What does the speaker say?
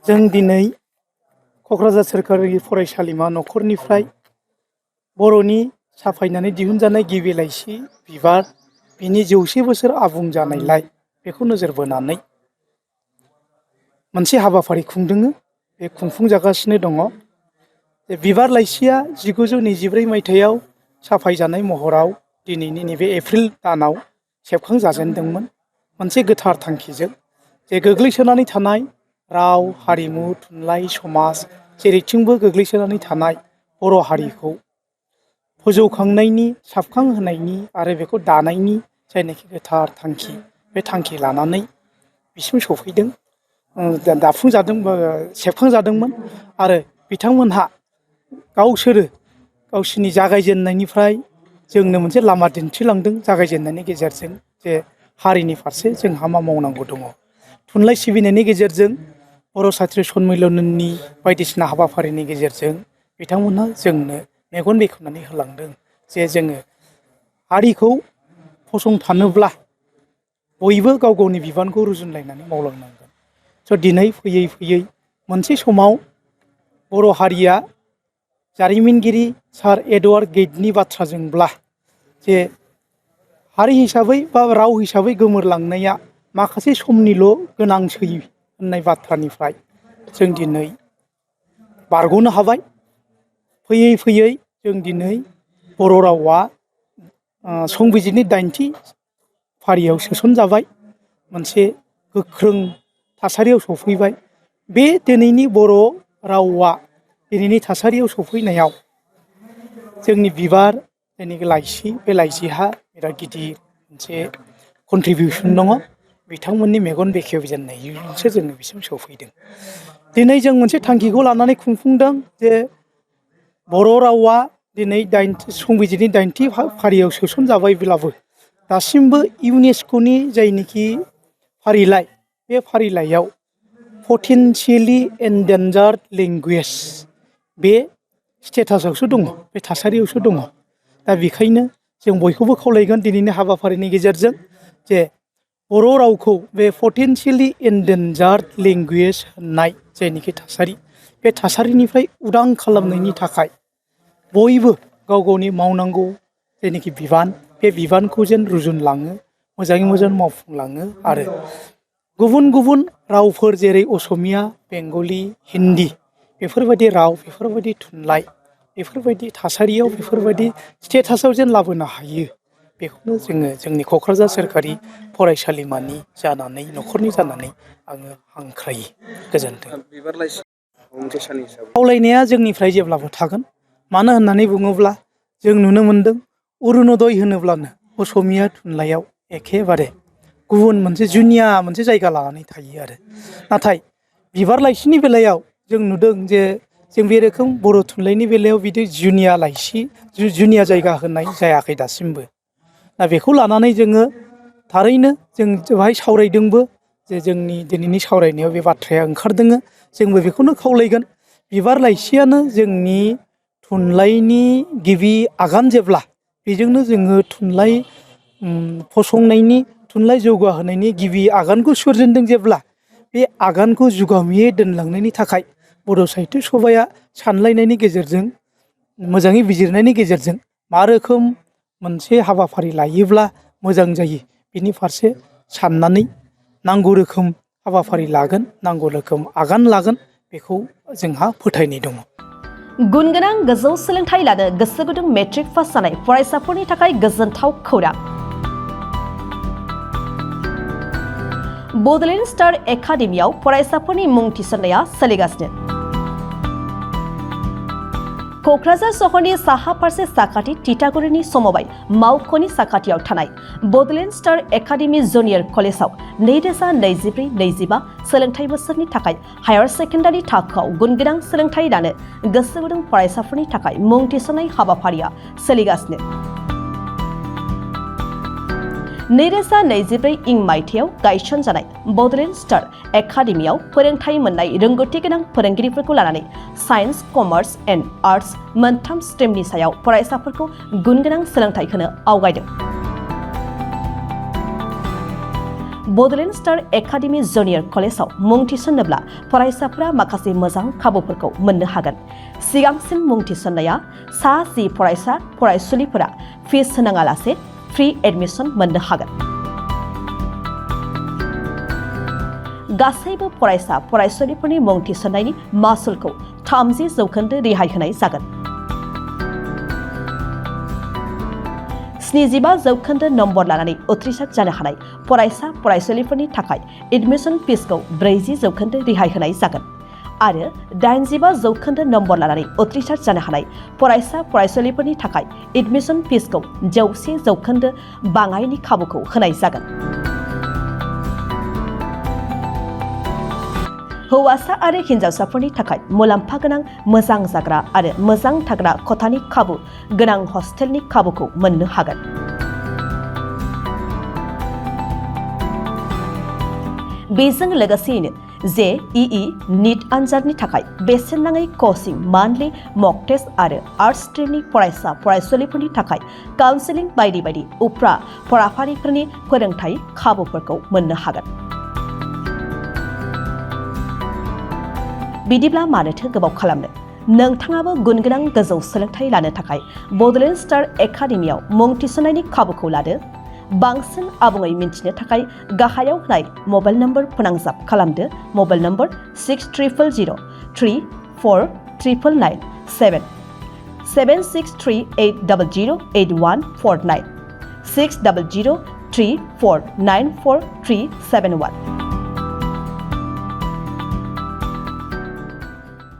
जों दिनै क'क्राझार सोरखारि फरायसालिमा नखरनिफ्राय बर'नि साफायनानै दिहुनजानाय गिबि लाइसि बिबार बिनि 100 बोसोर आबुं जानायलाय बेखौ नोजोर बोनानै मोनसे हाबाफारि खुंदों। बे खुंफुंजागासिनो दङ। बिबार लाइसिया 1924 मायथाइयाव साफायजानाय महराव दिनैनि नैबे एप्रिल दानाव सेबखांजाजेनदोंमोन मोनसे गोथार थांखिजों जे गोग्लैसोनानै थानाय राव हारिमु थुनलाइ समाज जेरैथिंबो गोग्लैसोनानै थानाय बर' हारिखौ फोजौखांनायनि साबखांहोनायनि आरो बेखौ दानायनि जायनाखि गोथार थांखि बे थांखि लानानै बिसिम सफैदों। सेबखांजादोंमोन आरो बिथांमोनहा गावसोरनि जागायजेननायनिफ्राय जोंनो मोनसे लामा दिन्थिलांदों। जागायजेननायनि गेजेरजों जे हारिनि फारसे जोंहा मा मावनांगौ दङ। थुनलाइ सिबिनायनि गेजेरजों बर' सात्र सन्मिलननि बायदिसिना हाबाफारिनि गेजेरजों बिथांमोनहा जोंनो मेगन बेखेवनानै होलांदों जे जोङो हारिखौ फसंथानोब्ला बयबो गाव गावनि बिबानखौ रुजुनलायनानै मावलांनांगोन। दिनै फैयै फैयै मोनसे समाव बर' हारिया जारिमिनगिरि सार एडवार्ड गेटनि बाथ्राजोंब्ला जे हारि हिसाबै बा राव हिसाबै गोमोरलांनाया माखासे समनिल' गोनांसै होननाय बाथ्रानिफ्राय जों दिनै बारग'नो हाबाय। फैयै फैयै जों दिनै बर' रावा संबिजितनि 8थि फारियाव सोसनजाबाय। मोनसे गोख्रों थासारियाव सफैबाय। बे दिनैनि बर' रावा दिनैनि थासारियाव सफैनायाव जोंनि बिबार जायनाखि लाइसि बे लाइसिहा बिराद गिदिर मोनसे कन्ट्रिबिउसन दङ। बिथांमोननि मेगन बेखेवजेननायजोंसो जोङो बिसिम सफैदों। दिनै जों मोनसे थांखिखौ लानानै खुंफुंदों जे बर' रावा दिनै संबिजितनि 8थि फारियाव सोसनजाबायब्लाबो दासिमबो इउनेस्क'नि जायनिखि फारिलाइ बे फारिलाइयाव पटेनशियेलि एन्डेन्जार्ड लेंगुवेज बे स्टेटासावसो दङ, बे थासारियावसो दङ। दा बेखायनो जों बयखौबो खावलायगोन दिनैनि हाबाफारिनि गेजेरजों जे बर' रावखौ बे पटेनशियेलि एन्डेन्जार्ड लेंगुवेज होननाय जायनिखि थासारि बे थासारिनिफ्राय उदां खालामनायनि थाखाय बयबो गाव गावनि मावनांगौ जायनिखि बिबान बे बिबानखौ जेन रुजुनलाङो, मोजाङै मोजां मावफुंलाङो आरो गुबुन गुबुन रावफोर जेरै असमिया, बेंगलि, हिन्दी बेफोरबायदि राव, बेफोरबायदि थुनलाइ, बेफोरबायदि थासारियाव बेफोरबायदि स्टेटासाव जेन लाबोनो हायो। बेखौनो जोङो जोंनि क'क्राझार सोरखारि फरायसालिमानि जानानै नखरनि जानानै आङो हांख्रायो। गोजोन्थों। खावलायनाया जोंनिफ्राय जेब्लाबो थागोन। मानो होननानै बुङोब्ला जों नुनो मोनदों अरुनदय होनोब्लानो असमिया थुनलाइयाव एखेबारे गुबुन मोनसे जुनिया मोनसे जायगा लानानै थायो आरो। नाथाय बिबार लाइसिनि बेलायाव जों नुदों जे जों बे रोखोम बर' थुनलाइनि बेलायाव बिदि जुनिया लाइसि जुनिया जायगा होनाय जायाखै दासिमबो। दा बेखौ लानानै जोङो थारैनो जों बेवहाय सावरायदोंबो जे जोंनि दिनैनि सावरायनायाव बे बाथ्राया ओंखारदों। जोंबो बेखौनो खावलायगोन बिबार लाइसियानो जोंनि थुनलाइनि गिबि आगान। जेब्ला बेजोंनो जोङो थुनलाइ फसंनायनि, थुनलाइ जौगाहोनायनि गिबि आगानखौ सुरजेनदों। जेब्ला बे आगानखौ जुगामियै दोनलांनायनि थाखाय बर' साहित्य सभाया सानलायनायनि गेजेरजों, मोजाङै बिजिरनायनि गेजेरजों मा रोखोम मोनसे हाबाफारि लायोब्ला मोजां जायो बिनि फारसे साननानै नांगौ रोखोम हाबाफारि लागोन, नांगौ रोखोम आगान लागोन, बेखौ जोंहा फोथायनाय दङ। गुन गोनां गोजौ सोलोंथाइ लानो गोसो गुदुं मेट्रिक पास जानाय फरायसाफोरनि थाखाय गोजोनथाव खौरां। बड'लेण्ड स्टार एकाडेमियाव फरायसाफोरनि मुं थिसननाया सोलिगासिनो। क'क्राझार सहरनि साहा फारसे साखाथि तितागुरिनि समबाय मावख'नि साखाथियाव थानाय बड'लेण्ड स्टार एकाडेमि जुनियर कलेजाव 2024-25 सोलोंथाइ बोसोरनि थाखाय हायार सेकेन्डारि थाखोआव गुनगोनां सोलोंथाइ लानो गोसो गुदुं फरायसाफोरनि थाखाय मुं थिसननाय हाबाफारिया सोलिगासिनो। 2024 इं मायथाइयाव गायसनजानाय बड'लेण्ड स्टार एकाडेमियाव फोरोंथाइ मोननाय रोंगौथि गोनां फोरोंगिरिफोरखौ लानानै साइन्स, कमार्स एन्ड आर्ट्स मोनथाम स्ट्रिमनि सायाव फरायसाफोरखौ गुनगोनां सोलोंथाइ होनो आवगायदों। बड'लेण्ड स्टार एकाडेमि जुनियर कलेजाव मुं थिसन्नोब्ला फरायसाफोरा माखासे मोजां खाबुफोरखौ मोननो हागोन। सिगांसिन मुं थिसन्नाया सा 10 फरायसा फरायसुलिफोरा फिस होनाङालासे फ्रि एडमिसन मोननो हागोन। गासैबो फरायसा फरायसुलिफोरनि मुं थिसन्नायनि मासुलखौ 30% रेहाय होनाय जागोन। 75% नम्बर लानानै उथ्रिसार जानो हानाय फरायसा फरायसुलिफोरनि थाखाय एडमिसन फिसखौ 40% रेहाय होनाय जागोन आरो 85% नम्बर लानानै उथ्रिसार जानो हानाय फरायसा फरायसुलिफोरनि थाखाय एडमिसन फिसखौ 100% बाङायनि खाबुखौ होनाय जागोन। हौवासा आरो हिन्जावसाफोरनि थाखाय मुलाम्फा गोनां मोजां जाग्रा आरो मोजां थाग्रा खथानि खाबु गोनां हस्टेलनि खाबुखौ मोननो हागोन। बेजों लोगोसेयैनो JEE नीट आनजादनि थाखाय बेसेन नाङै कचिं मान्थलि मक टेस्ट आरो आर्टस स्ट्रिमनि फरायसा फरायसुलिफोरनि थाखाय काउन्सेलिं बायदि बायदि उफ्रा फराफारिफोरनि फोरोंथाय खाबुफोरखौ मोननो हागोन। बिदिब्ला मानोथो गोबाव खालामनो? नोंथाङाबो गुनगोनां गोजौ सोलोंथाइ लानो थाखाय बड'लेण्ड स्टार एकाडेमियाव मुं थिसन्नायनि खाबुखौ लादो। बांसिन आबुङै मिन्थिनो थाखाय गाहायाव होनाय मबाइल नम्बर फोनांजाब खालामदो। Mobile number 6000349997 7638008149 6003494371।